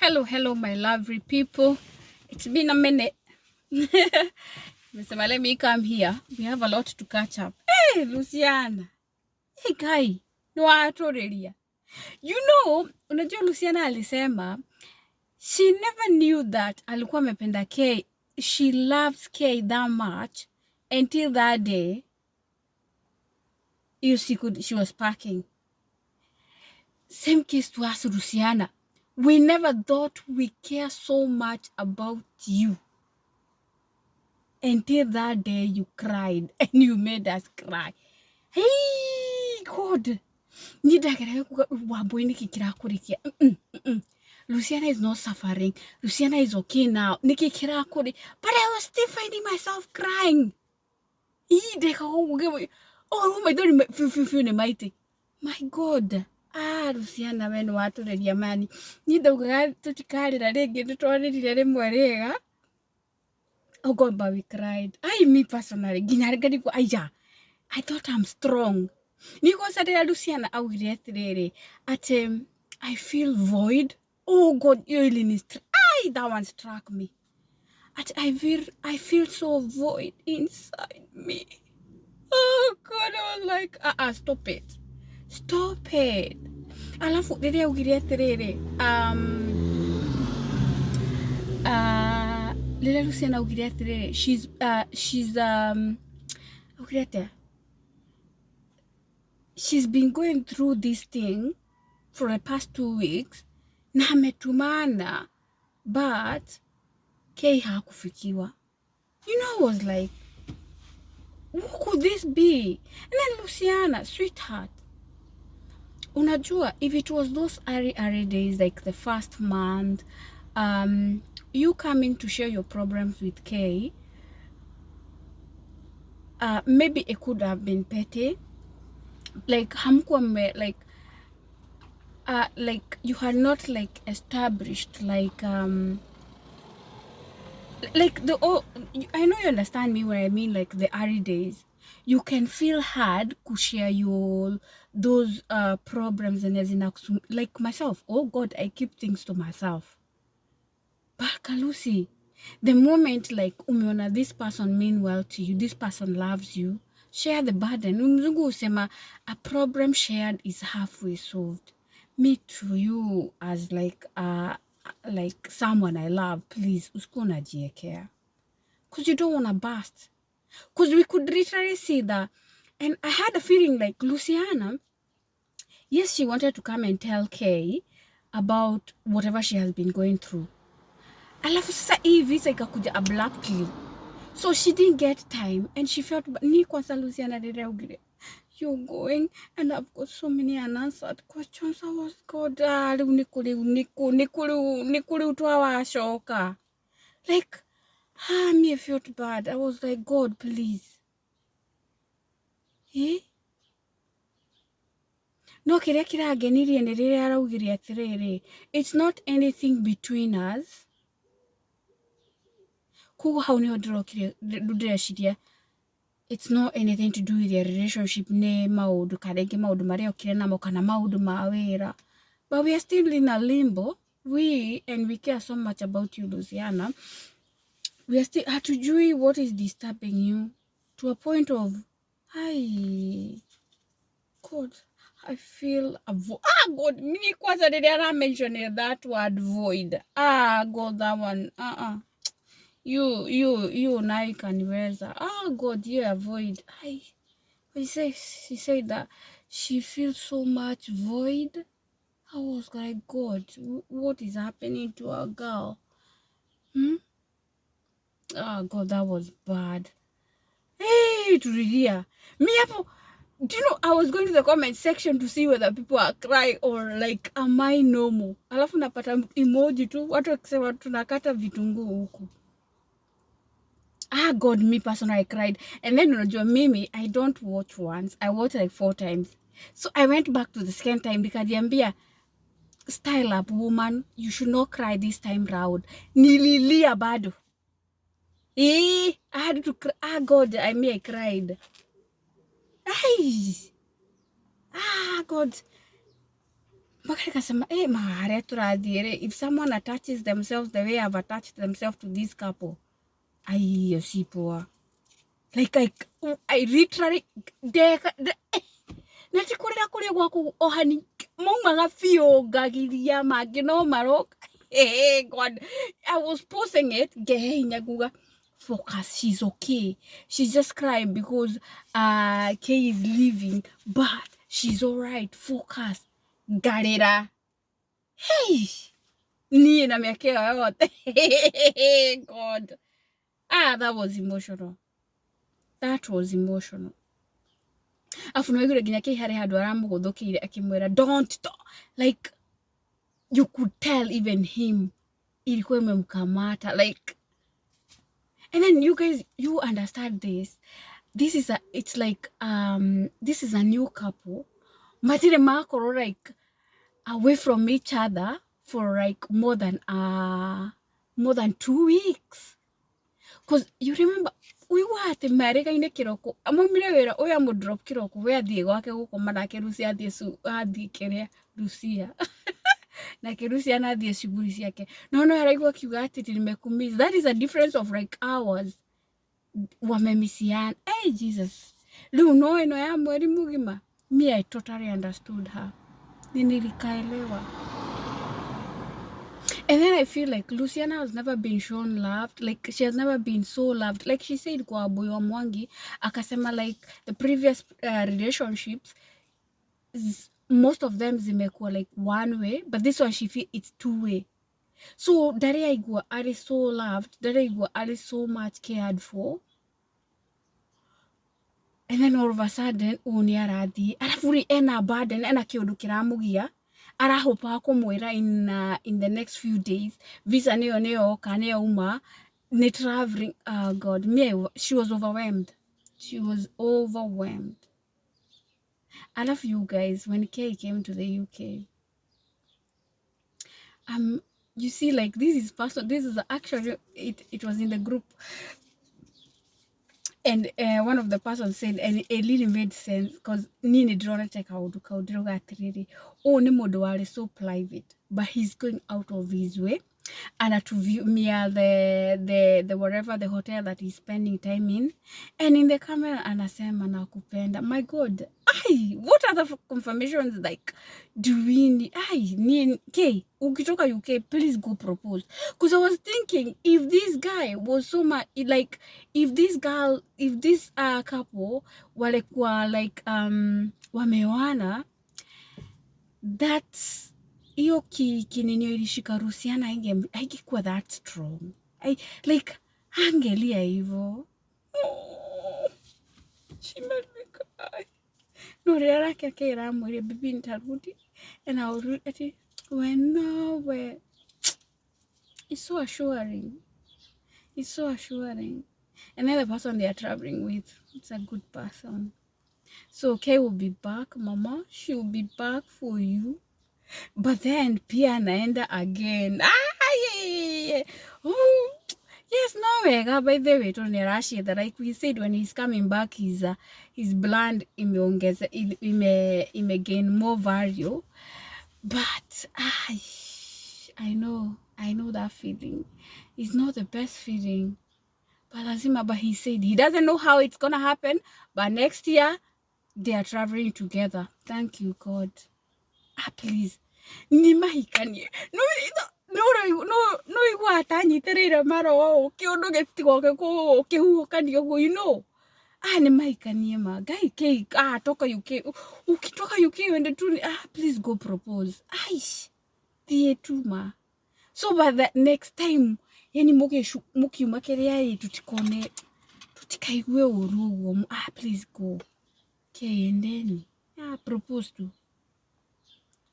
Hello, my lovely people. It's been a minute. Let me come here. We have a lot to catch up. Hey, Luciana. Hey, guy. No, I told you. Unajua Luciana alisema, she never knew that alikuwa amependa K. She loves K that much until that day. She was packing. Same case to us, Luciana. We never thought we care so much about you. Until that day you cried and you made us cry. Hey, God. Luciana is not suffering. Luciana is okay now. But I was still finding myself crying. Oh my God, my God. Luciana we no watureria mani. Ni ndaugaga tutikarira ringi nitwaririre rimwe riga. Oh God, but we cried. Me personally, I thought I'm strong. Niko sadera Luciana augire atiriri ati I feel void. Oh God, that one struck me. I feel so void inside me. Oh God, I was like, stop it. Stop it. Alafu riri augire atiriri Lila Luciana augire atiriri she's been going through this thing for the past 2 weeks na ametumana but K hakufikiwa. I was like, who could this be? And then Luciana, sweetheart, unajua, if it was those early days, like the first month, you coming to share your problems with K, maybe it could have been petty, like like you had not like established like I know you understand me when I mean like the early days. You can feel hard to share your those problems and as in like myself. Oh God, I keep things to myself. But Kalusi, the moment like umeona this person mean well to you, this person loves you, share the burden. Mzungu usema a problem shared is halfway solved. Me to you as like someone I love, please usikuwa unajiekea. Because you don't want to burst. Because we could literally see that. And I had a feeling like Luciana, yes, she wanted to come and tell Kay about whatever she has been going through. Alafu sasa hii visa ikakuja abruptly. So she didn't get time and she felt, ni kwanza Luciana ugire. You're going and I've got so many unanswered questions. I was God, nikuli utoa washoka. Like, me I felt bad. I was like, God, please. No kiria kirangenirie ni riria araugire atiriri, it's not anything between us. Kugo hau niho ndireciria it's not anything to do with their relationship ne maundu karengi maundu maria okire namo kana maundu ma wira. But we are still in a limbo. We care so much about you, Luciana. We are still hatujui what is disturbing you to a point of God, I feel a void. God, mini kwanza niliana mention that word void. God, that one. You now kaniweza. God, you avoid. She said that she feels so much void. I was like, God, what is happening to a girl? God, that was bad. Hey, Turia. Me hapo. Do you know, I was going to the comment section to see whether people are crying or like, am I normal? Alafu napata emoji tu, watu wakisema tunakata vitunguu huku. God, me personally, I cried. And then, unajua mimi, I don't watch once. I watch like 4 times. So I went back to the second time nikadiambia, style up, woman. You should not cry this time round. Nililia bado. I had to cry. God, I cried. God. mpaka nikasema maharia turathiĩ if someone attaches themselves the way I've attached themselves to this couple, hiyo si poa. Like I literally nati kurira kuria gwaku ohani maumaga biũ ngagiria mangĩ no maroka. God, I was posting it ngehe hinya nguga focus, she's okay, she's just crying because Kay is leaving, but she's all right, focus. Ngarĩra niĩ na mĩaka ĩyo yote. God, that was emotional. That was emotional. Afu no igure nginya Kay harĩ handũ aramũgũthũkĩire akĩmwĩra don't talk. Like you could tell even him ilikuwa imemkamata, like. And then you guys, you understand this. This is it's like this is a new couple. Matire makoro like away from each other for like more than 2 weeks. Cause you remember we were at marĩga-inĩ kĩroko amumire wĩra ũyũ amũdrop kĩroko we athiĩ gwake gũkoma nake Lucia athiĩ kĩrĩa Lucia na Lucia nathiĩ shughuli ciake no araigua kiuga atĩ nimekumiss. That is a difference of like hours wamemisiana. Hey Jesus, rĩu no ĩno ya mweri mũgima. Me, I totally understood her. Nilikaelewa. And then I feel like Luciana has never been shown loved. Like she has never been so loved. Like she said kwa Boy wa Mwangi, akasema like the previous relationships, most of them zimekuwa like one way, but this one she feel it's two way. So Daria igua are so loved, Daria igua are so much cared for. And then all of a sudden, uni arathi, arafuri ena burden, ena kĩũndũ kĩramugia. Arahopa kumwira in the next few days visa niyo kane uma ni traveling. God, she was overwhelmed. I love you guys. When Kay came to the UK, you see, like this is personal. This is actually it was in the group, and one of the persons said, and it really made sense because nini drone check out kaudiroga atiriri ni mundu wari so private, but he's going out of his way and to view me the whatever the hotel that he's spending time in, and in the camera anasema nakupenda. My God, what other confirmations like do we need? Kay, ukitoka UK, please go propose. Because I was thinking, if this guy was so much like, if this couple walikuwa like wameoana, that's hiyo kininio ilishika Luciana haingekuwa that strong. Like angelia hivyo. She made me cry. No, rĩarake akĩramwĩre bibi nitarudi, and I'll read when nowhere. It's so assuring. And then the person they are traveling with, it's a good person. So Kay will be back, Mama. She will be back for you. But then pia anaenda again. Oh, yes, no, by the way, Tony Rashi, that like we said, when he's coming back, his brand ime gain more value. But I know that feeling. It's not the best feeling. But he said he doesn't know how it's gonna happen. But next year they are traveling together. Thank you, God. Please. Nimahikanie. No igua atanyiterire maro kiundu gitigoke ku kihukanio gu, you know. Nimahikanie ma. Guy Kay toka UK. Ukitoka UK wende tu please go propose. Tie tu ma. So by the next time yani mukiuma kiria tutikaigue urugo. Please go. Kay, and then propose to.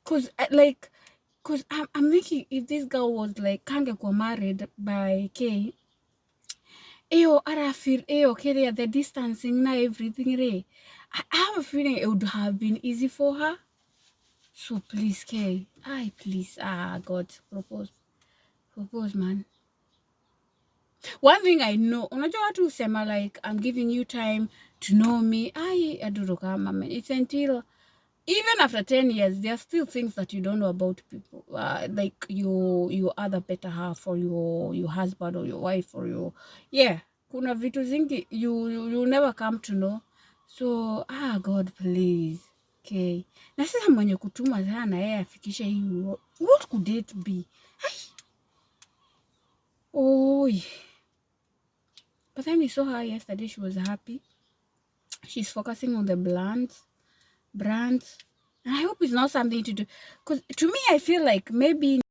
Cause I'm thinking if this girl was like kangekuwa married by Kay, arafeel kiria the distancing na everything re. I have a feeling it would have been easy for her. So please Kay, please God, propose man. One thing I know, unajua watu usema like I'm giving you time to know me. I don't know kama it's until even after 10 years, there are still things that you don't know about people, like your other better half, or your husband or your wife, or your, yeah, kuna vitu zingi you never come to know. So God please. Okay, na sasa mwenye kutuma sana yeye afikishe hii, what could it be? Oh, but then we saw her yesterday. She was happy. She's focusing on the brands. And I hope it's not something to do, because to me I feel like maybe